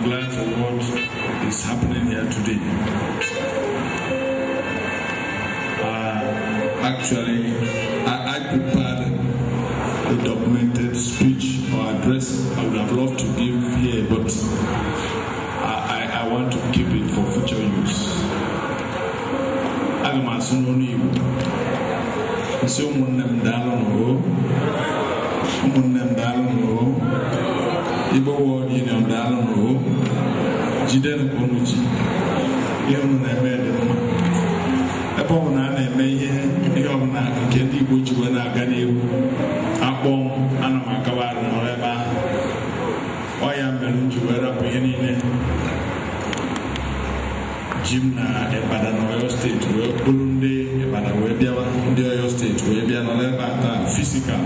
I'm glad for what is happening here today. Actually, I prepared a documented speech or address I would have loved to give here, but I want to keep it for future use. Aga m asụ n'ọnụ Igbo. Nsị ụmụnne m daalụ n'o. Ụmụnne m daalụ n'o. Igbo World Union daalụ n'o. Jidenụ ka unu ji. Ihe unu na-eme dị mma. Ebe ọ bụla a na-eme ihe ọbụla nke ndị Igbo ji wee na-aga n'ihu, akpọ m, ana m akawa arụ nọrọ ebe ahụ. Ọ ya mere m ji wee rapụ ihe niile ji m na Ibadan na Oyo steeti wee bụrụ ndị Ibadan wee bịawa, ndị Oyo steeti wee bịa nọrọ ebe a taa fisikal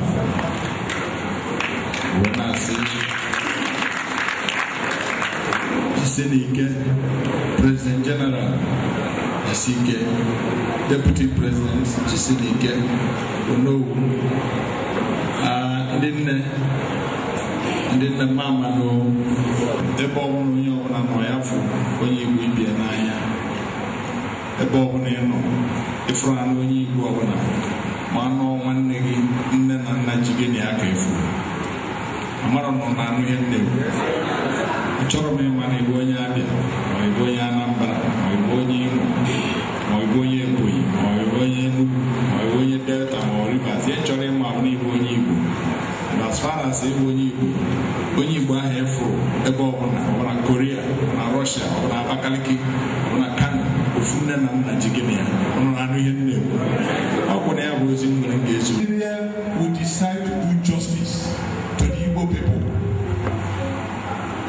wee na-asị jisie n'ike. President General jisie ike, Deputy President jisie n'ike, Onowu, ndị nne mama nọ ebe ọbụla onye ọbụla nọ ya fụ onye Igbo ibie n'anya. Ebe ọbụla ị nọ ịfụrụ anụ onye Igbo ọbụla ma anụ nwanne gị nne na nna ji gị na ya ka efu. Amara nọ na anụ ihe nne. Achọrọ m ịma na ịbụ onye Abịa, ma ịbụ onye Anambra, ma ịbụ onye Imo, ma ịbụ onye Ebonyi, ma ịbụ onye Enugu, ma ịbụ onye Delta, ma ọ Rivers. Ihe chọrọ ịma bụ na ịbụ onye Igbo. And as far as ịbụ onye Igbo, onye Igbo ahụ efuru ebe ọbụla, ọ bụ na Korea, ọ bụ na Russia, ọ bụ na Abakaliki, ọ bụ na Kano, ofu nne na nna ji gị na ya. Ọ nọ na anụ ihe nne ekwu. Ọ bụ na ya bụ ozi m nwere m ga-ezu. Nigeria will decide to do justice to the Igbo people.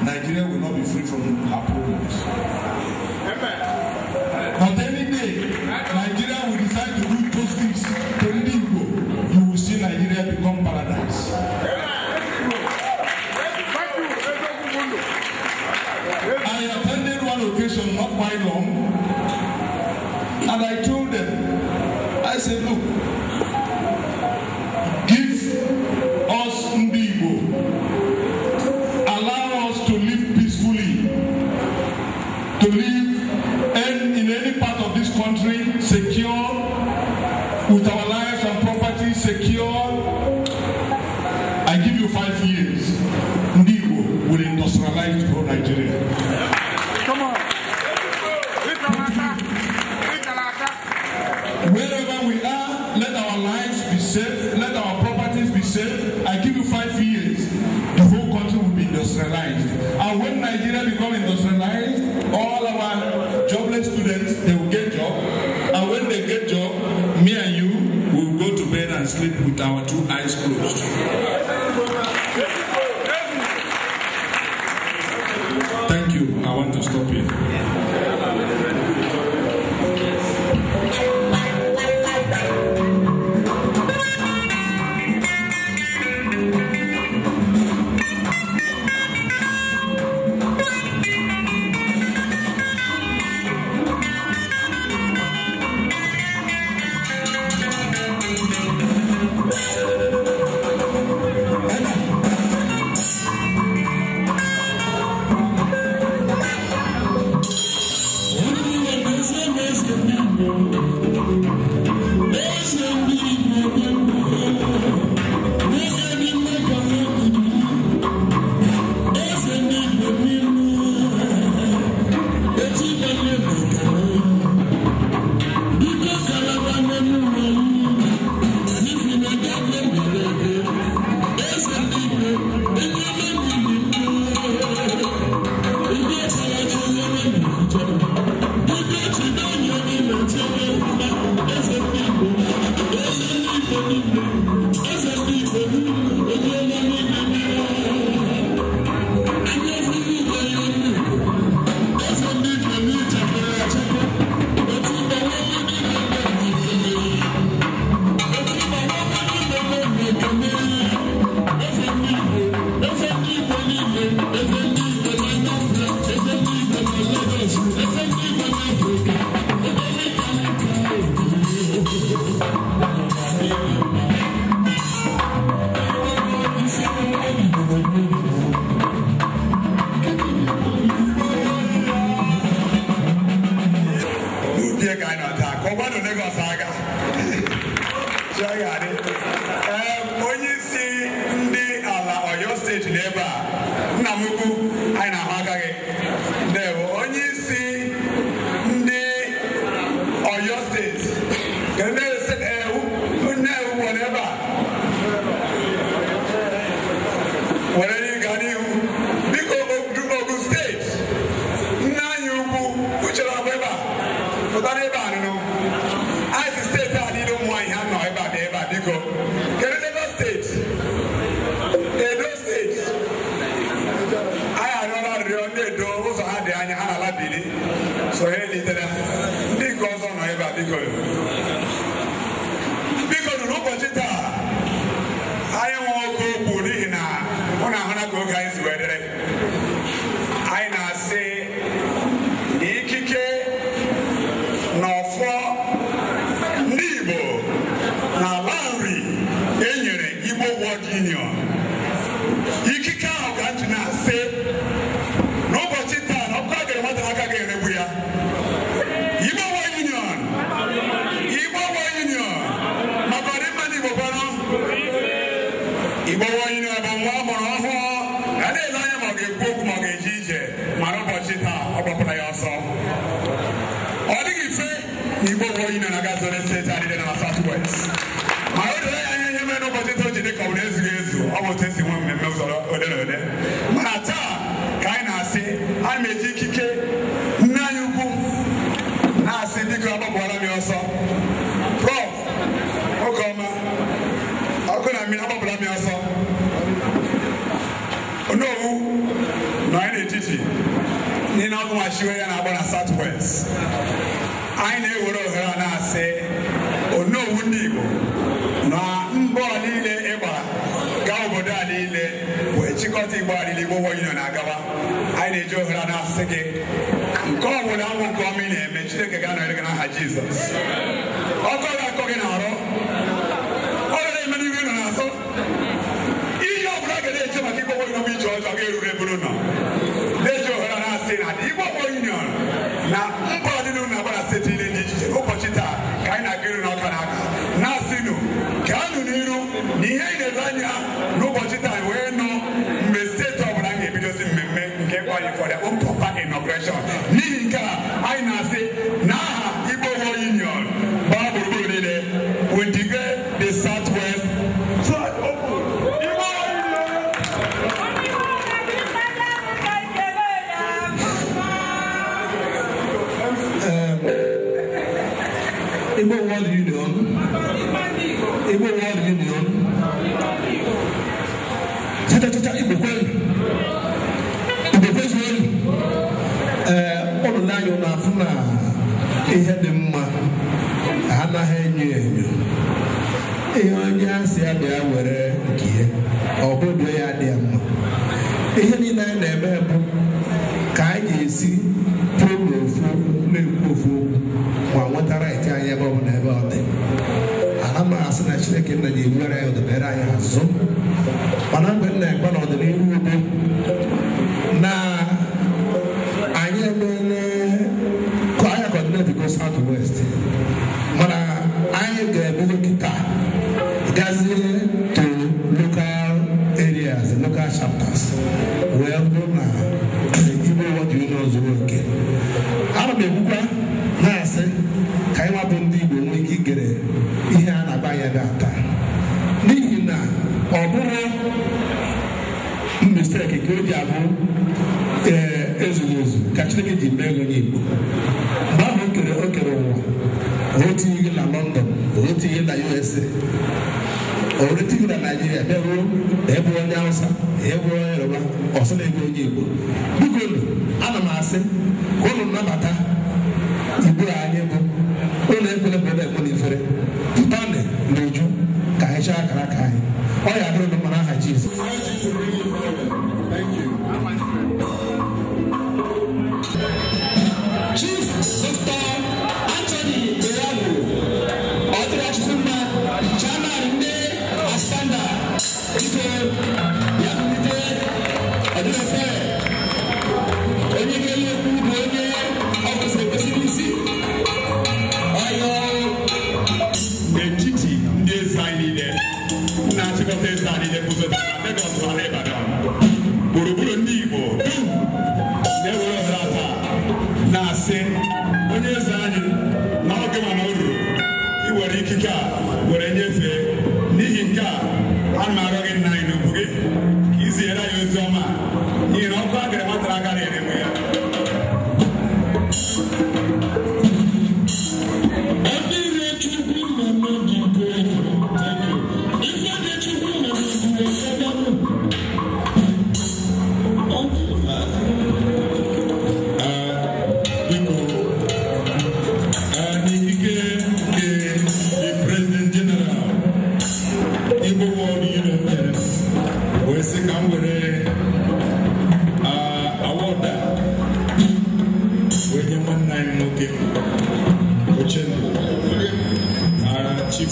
Nigeria will not be free from her problems. But any day, Nigeria will decide to do justice to the Igbo, you will see Nigeria become paradise. I attended one occasion not quite long, and I told them, I said, look, give us Ndi Igbo, allow us to live peacefully, to live in any part of this country secure, with our lives and property secure. I give you 5 years. Ndi Igbo will industrialize the whole Nigeria. Come on. Wherever we are, let our lives be safe, let our properties be safe. I give you 5 years. The whole country will be industrialized. And when Nigeria becomes industrialized, all our jobless students, they will get job. And when they get job, me and you will go to bed and sleep with our 2 eyes closed. Thank you. I want to stop here. Anyị na-ahụ aka gị. Ndewo. Onye isi ndị Ọyọ steeti, kedu ndị ewu nwere ebe a? Were gaa n'ihu. Biko, Ogun steeti, nne anyị ukwu uchere ọbụ ebe a, pụta n'ebe a nụnụ. Anyị si steeti a niile ụmụ nwaanyị ha nọ ebe a bịa ebe a biko. Kedu Lagos steeti? Edo steeti, anyị arịọla arịrịọ ndị Edo, ụzọ ha dị anya, ha na-ala Bini, so ha elitere. Ndị nke ọzọ nọ ebe a biko. Biko nụ, n'ụbọchị taa anyị nwe oke okwu n'ihi na ụnụ ahụ na ka oge anyị si wee dịrị. Anyị na-asị na ikike na ọfọ ndị Igbo na ala nri enyere Igbo World Union, ikike ahụ ka ntị na-asị n'ụbọchị taa na ọkụ agara nwata n'aka ga-eregbu ya. Igbo World Union, Igbo World Union, maka ọdịmma ndị Igbo kwanụ. Igbo World Union bụ nwa amụrụ ọhụụ ga na-ele anya ma ọ ga-ekwu okwu ma ọ ga-eje ije, mana ụbọchị taa ọ gbapụla ya ọsọ. Ọ dịghị mfe na Igbo World Union agazore steeti adịdị na South West, mana o doro ya anya ihe mere n'ụbọchị taa o ji dị ka ọ bụ na ezughị ezu. Ọ bụ otu esi nwee mmemme ụzọ ole na ole, mana taa ka anyị na-asị, ana m eji ikike nne anyị ukwu na-asị biko agbapụọla m ya ọsọ. Prof oge ọma ọkụ na mmiri, agbapụla m ya ọsọ. Onowu nọ anyị n'etiti n'ihe ọgụ machiwe ya na-agba na South West. Anyị na-ewere ohere a na-asị Onowu ndị Igbo na mbọ niile ịgbara gaa obodo a niile wee chịkọta Igbo a niile, Igbo World Union na-agawa. Anyị na-eji ohere a na-asị gị nke ọ bụla nwụ nke ọma ị na-eme, Chineke ga-anọnyere gị n'aha Jizọs. Ọkọ ga-akọ gị n'arụ, ọ ga na-eme n'ihu ị nọ n'azụ. Ihe ọ bụla ga na-eche maka Igbo World Union bụ iche ọjọọ ga-eruru eburu nọ. Na-eji ohere a na-asị na Igbo World Union na mba ọdịnihu na-agba na steeti niile dị iche iche, ụbọchị taa ka anyị na-aga iru n'ọka n'aka na-asịnụ gaanụ n'iru na ihe anyị na-ele anya n'ụbọchị taa wee nụ mgbe steeti ọbụla ga-ebidozi mmemme nke ịkwanye for their own proper inauguration. N'ihi nke a anyị na-asị na aha Igbo World Union gbaa gburugburu niile, we declare the South West flag open. Igbo World Union. Igbo World Union, Igbo World Union, cha cha cha, Igbo kwenu, Igbo kwezuonu. Ee, ụlọ anyị na-afụ na ihe dị mma anaghị enyo enyo. Ihe onye asị ya bịa were nke ya, ọ bụrụ ya dị ya mma. Ihe niile anyị na-eme bụ ka anyị ga-esi pụrụ n'ofu okwu, na-ekwu ofu okwu ma nweta right anyị ebe ọ bụla ebe ọ dị. Ana m asị na Chineke nna ga-ewere anyị ọdịbere anyị azụ, mana mgbe m na-ekwe na ọdịnihu udo na anyị emeela ka anyị coordinate go South West, mana anyị ga-ebido kịta gazie to local areas, local chapters, wee bụrụ na Igbo World Union zuru oke. Ana m ekwukwa na-asị ka anyị nwabụ ndị Igbo nwee ike igere ihe a na-agba anyị ebe a taa, n'ihi na ọ bụrụ mistake ka o ji abụ ezughị ezu ka Chineke ji mee onye Igbo. Mgbe ahụ o kere ụwa, o tinyeghị na London, o tinyeghị na USA, o tinyeghị na Naijiria, bịaruo ebe onye Hausa, ebe onye Yoruba, ọ sị na ebe onye Igbo. Biko nụ, ana m asị ka ụnụ nnabata Igbo anyị bụ ụlọ ekwele bụ ekwe na ifere pụtanị n'uju ka anyị chọọ akara aka anyị. Ọ ya dịrị mma n'aha Jizọs. Thank you. Chief Dr. Anthony Beragu, Ọdịrachukwu, Chairman ndị Aspanda, biko ya kulite ọdịrefe. Onye ga-enye okwu bụ onye ọ kwesịrị ekwesị n'isi. na-asị onye eze anyị na oge mana o ruru iwere ikike a were nyefee. N'ihi nke a, ana m arịọ gị nna anyị n'ugwu gị ka i ziere anyị ozi ọma, n'ihi na ọkụ agịrị matara aka na-erenwe ya. Chief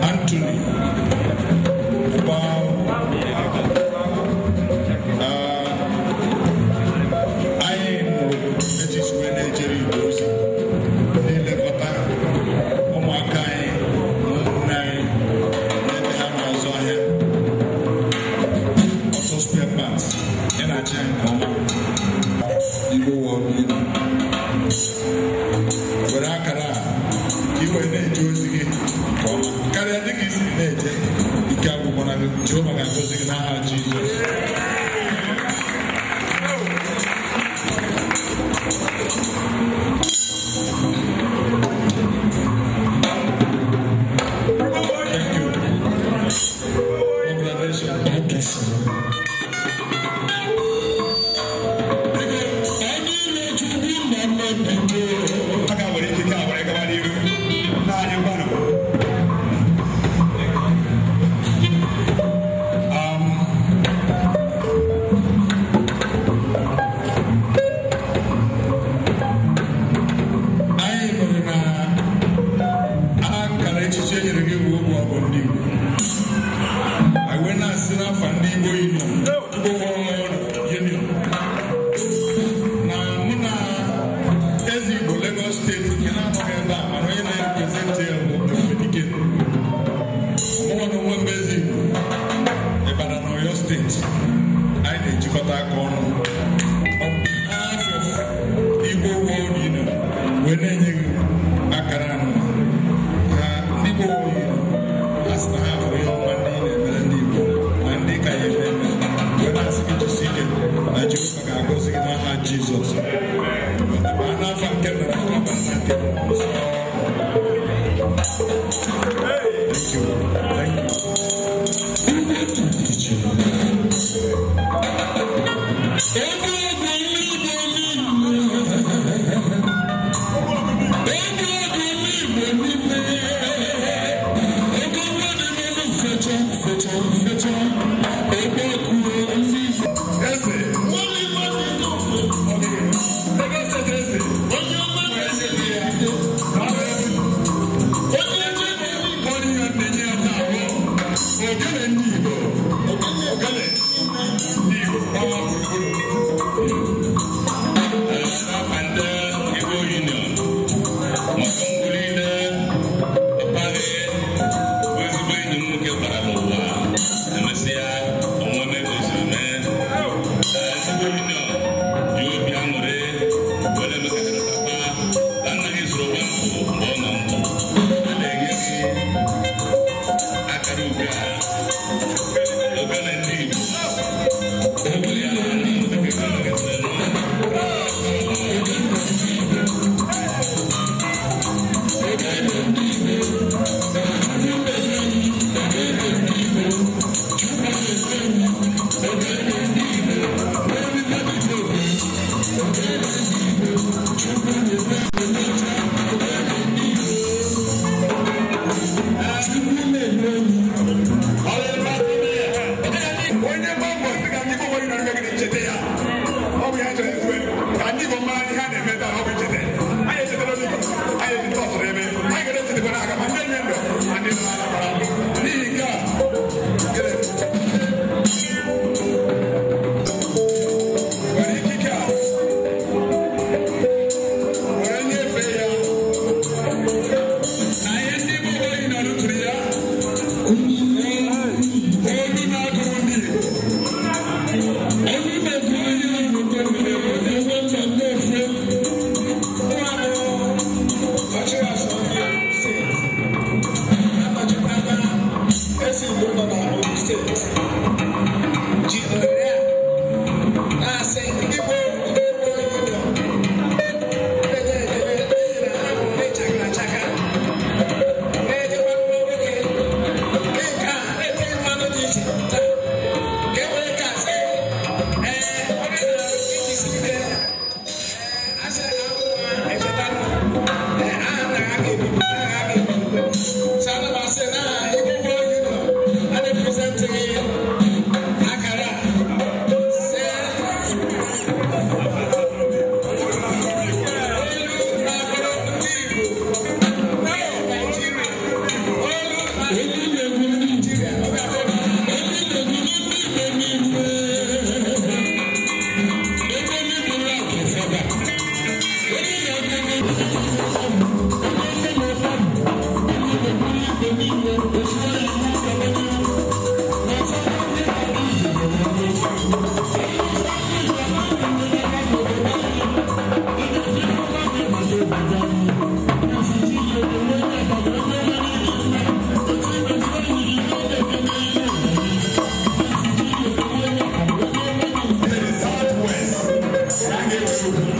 Anthony Ubao, anyị nụrụ echichi wee na-ejere Igbo ozi, na-elekọta ụmụaka anyị na ụmụnne anyị n'ebe ha na-azụ ahịa ọtọ spare parts. Ị na-achị anyị nke ọma. Igbo World Union were akara a ka i wee na-eje ozi gị nke ọma karịa dịka i siri na-eje. Ike agwụgwọ na gị, Jehova ga-agọzi gị n'aha Jizọs. Thank you. Congratulations. God bless you. Aka were ikike a were gaba n'iru na anyị ngwanụ. Anyị nụrụ na akara echichi e nyere gị bụ ogbe ọgụ ndị Igbo. Anyị wee na-asị n'afa ndị Igbo Union, Igbo World Union, na mụ na eze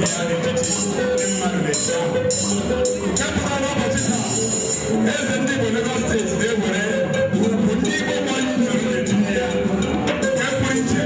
nke ya n'etiti ndị mmadụ na-eche ahụ. Nke pụtara n'ụbọchị taa, eze ndị Igbo Lagos Steeti na-ewere ugwu ndị Igbo World Union na-etinye ya nke pụrụ iche.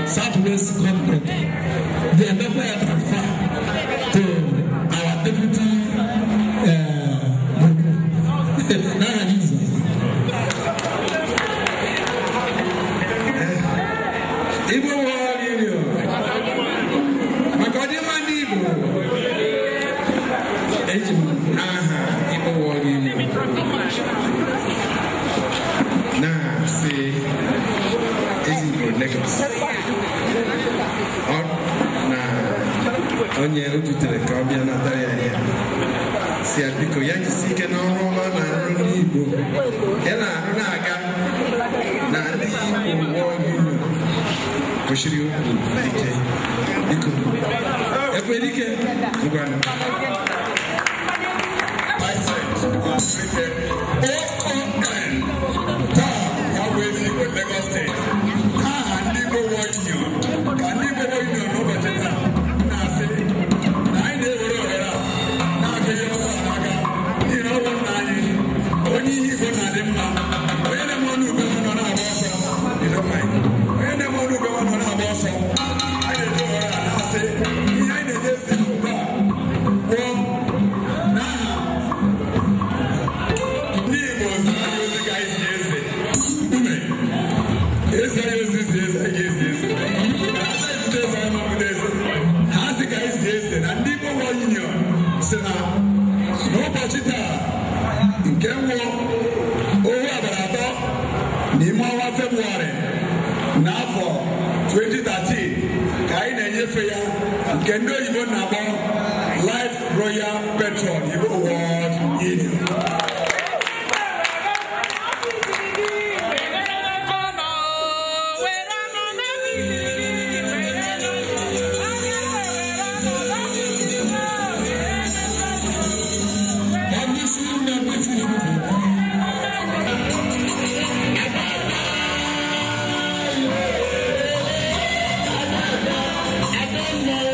Southwest government, they never transfer to our deputy. Igbo World Union, maka ọdịmma ndị Igbo, eji m aha Igbo World Union na-asị ezi Igbo Lagos na onye o dutere ka ọ bịa natara ya ihe si ya biko ya jisi ike n'ọrụ ọma na-arụ ndị Igbo ya na-arụ na-aga na ndị Igbo World Union kwesịrị okwu ike biko ekwere ike ngwanụ. OON taa ya bụ ezi Igbo Lagos Steeti aha ndị Igbo World Union ka ndị Igbo World Union n'ụbọchị taa na-asị na anyị na-ewere ohere a na-agụghị ọsọ n'aka n'ihi na ọ bụ nna anyị onye ihe Igbo na-adị mma onye na-eme ọnụ ube nọ na-agba ọsọ onye na-eme ọnụ ube nọ na-agba ọsọ. Anyị na-eji ohere a na-asị ihe anyị na-enye ezi ugbu a gwụọ n'aha ndị Igbo ziri anyị ozi ka anyị si eze mkpume eze anyị ozi si eze anyị ga-ezi eze eze anyị mapụta eze ha sị ka anyị si eze na ndị Igbo World Union si na n'ụbọchị taa nke nwụ ohu abalị atọ n'ime ọnwa Febụwarị n'afọ 2013 ka anyị na-enyefe ya nke ndị oyibo na-akpọ Life Royal Patron Igbo World Union. I don't know.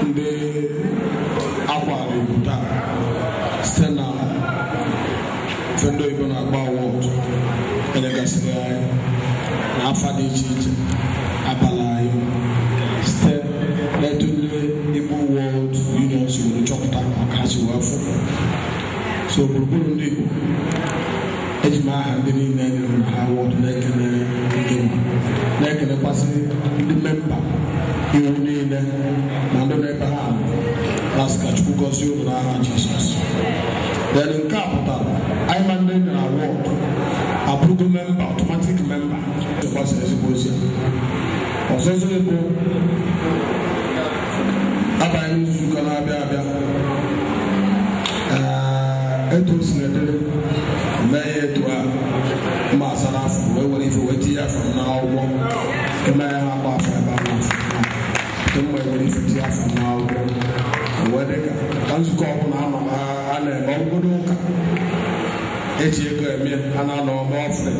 Ndị akwara egwu taa site na ife ndị oyibo na-agba award enyegasịrị anyị na afa dị iche iche abala anyị site n'etu ndị Igbo World Union si were chọpụta maka ha si wee fụ. So gburugburu ndị Igbo, eji m aha ndị niile nyere na ha award na-ekele ndị nwa, na-ekelekwasị ndị member iwu niile na ndị na-ebe ha nọ, na-asị ka Chukwu gọzie unu n'aha Jizọs. Then nke a pụtara anyị ma ndị nyere award abụrụgo member, automatic member gbasara ezigbo ozi a. Ọzọzọ bụ abanye n'izuụka na-abịa abịa, etu o si na-edere mee ya etu a mma asa n'afọ wee were ife wee tinye afọ m n'akwụkwọ eme ya ha agba afọ ebe a n'afọ dị mma, ewere ife tinye afọ m n'akwụkwọ wee dị ka nzukọ ọbụla anọ a na-eme ọgwụgodo ụka eji ego eme, a na-anọ ome ọfrị,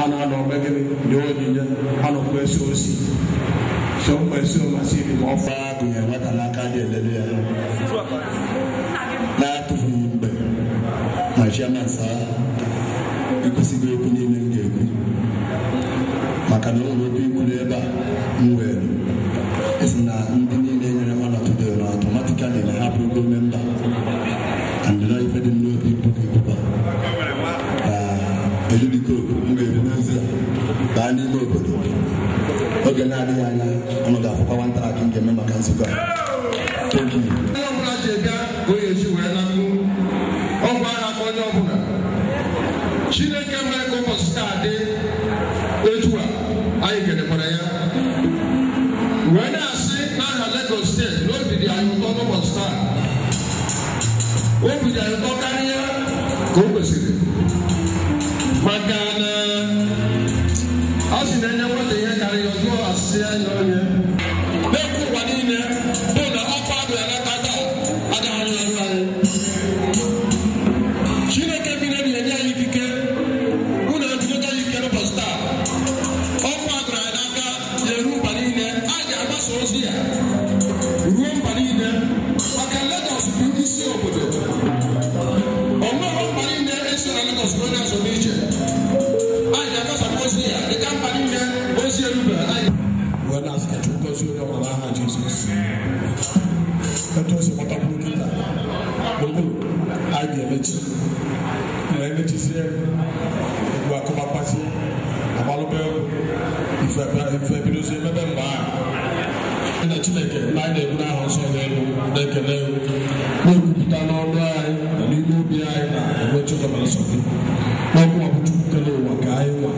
a na-anọ ome gịnị nye onyinye, a nọkwa esi osi so mma esi omasị iri ma ọfọ. Gụnyere nwata n'aka dị elele ya na-atụfughị mgbe ma chairman saa ekwesịghị okwu niile m ga-ekwu, maka na o nwere okwu ikwuru ebe a m were esi na ndị niile nyere honor today na automatically na ha bụrụgo member, and na ife dị m n'obi ikwu ikwukwa elulikoku m ga-ebu n'ozi a baa n'ime obodo oge na-adịghị anya ọnụ ga-afụkwa nwata akị m ga-eme maka nzukọ a. Thank you. Onye ọbụla ji bịa ka onye eji wee na mkpu ọgwụ agha aka onye ọbụla Chineke mere ka ụbọchị taa dị etu a, anyị kelekwara ya wee na-asị n'aha Lagos steeti na obi dị anyị ụtọ n'ụbọchị taa, obi dị anyị ụtọ karịa ka o kwesịrị, maka na a sị na enye nwata ihe karịrị ọzọ asịsị anya onye na-ekwu ụwa niile bụ na ọkụ adụ ya n'aka taa agaghị arụ arụ anyị. Chineke bi na-enye anyị ikike, unu ejideta anyị ike n'ụbọchị taa, ọkụ adụrụ anyị n'aka ya eru mba niile, anyị ga-agbasa ozi ya ruo mba niile, maka Lagos bụ isi obodo. Onweghị mba niile esi na Lagos bụ onye azụ n'iche, anyị ga-agbasakwa ozi ya dịka mba niile ozi erubere anyị. Wee na-asị ka Chukwu gọzie onye ọbụla n'aha Jizọs. Etu o si gbatakwuru kịta gburugburu anyị ga-emechi ma emechizie egwu akụbakwazie agbalụba egwu ife ebidozie emebe mgbe ahụ na Chineke na anyị na-ebu n'aha nsọ ya elu na-ekele na-ekwupụta n'ọnụ anyị na n'ime obi anyị na enwe nchekwa nsọ gị n'ọkụ ọ bụ Chukwu kele ụwa ka anyị nwa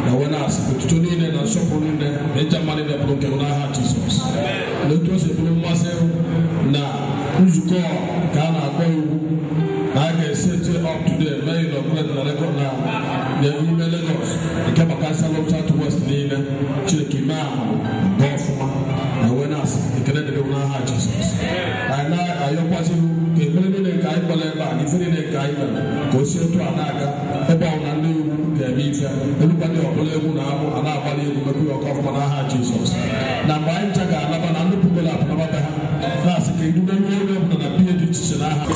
na wee na-asị otuto niile na nsọpụrụ niile na ịja mma niile bụrụ nke n'aha Jizọs. Na etu o si bụrụ mmasị na nzukọ ka a na-akpọ iwu na a ga-esi eche up today mee inaugurate na Lagos na n'ime Lagos nke maka South South West niile, Chineke mee amara nke ọfụma na wee na-asị ekele dịrị n'aha Jizọs. Anyị na-ayọkwazị ka ekpere niile nke anyị kpere ebe a na ife niile nke anyị mere ka o si otu a na-aga ebe ọ na ndị iwu ga-eme ife elukwa ndị ọbụla egwu na-amụ a na-agbalị egwu mekwa ya ọkụ ọfụma n'aha Jizọs. Na mgbe anyị ncha ga-alaba na ndị pụgoro apụnaba be ha na-asị ka idu n'elu onye ọbụla na pie dị iche iche n'aha.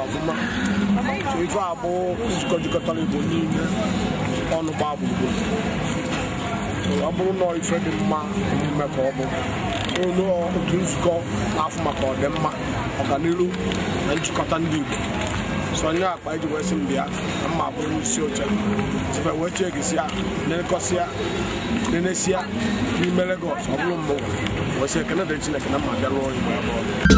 ọfụma. So ife a bụ nzukọ jikọtara Igbo niile ọnụ gbaa gburugburu. So ọ bụrụ na ife dị mma omume ka ọ bụ olu otu nzukọ na-afụ maka ọdịmma, ọganiru na njikọta ndị Igbo. So onye akpa iji wee sị m bịa na mma bụrụ isi oche sife wee chee gị ya nenekọsịa nenesia n'ime Lagos ọ bụrụ mbụ wee sị ekene dị Chineke na mma bịa lụọ Igbo ebe ọ.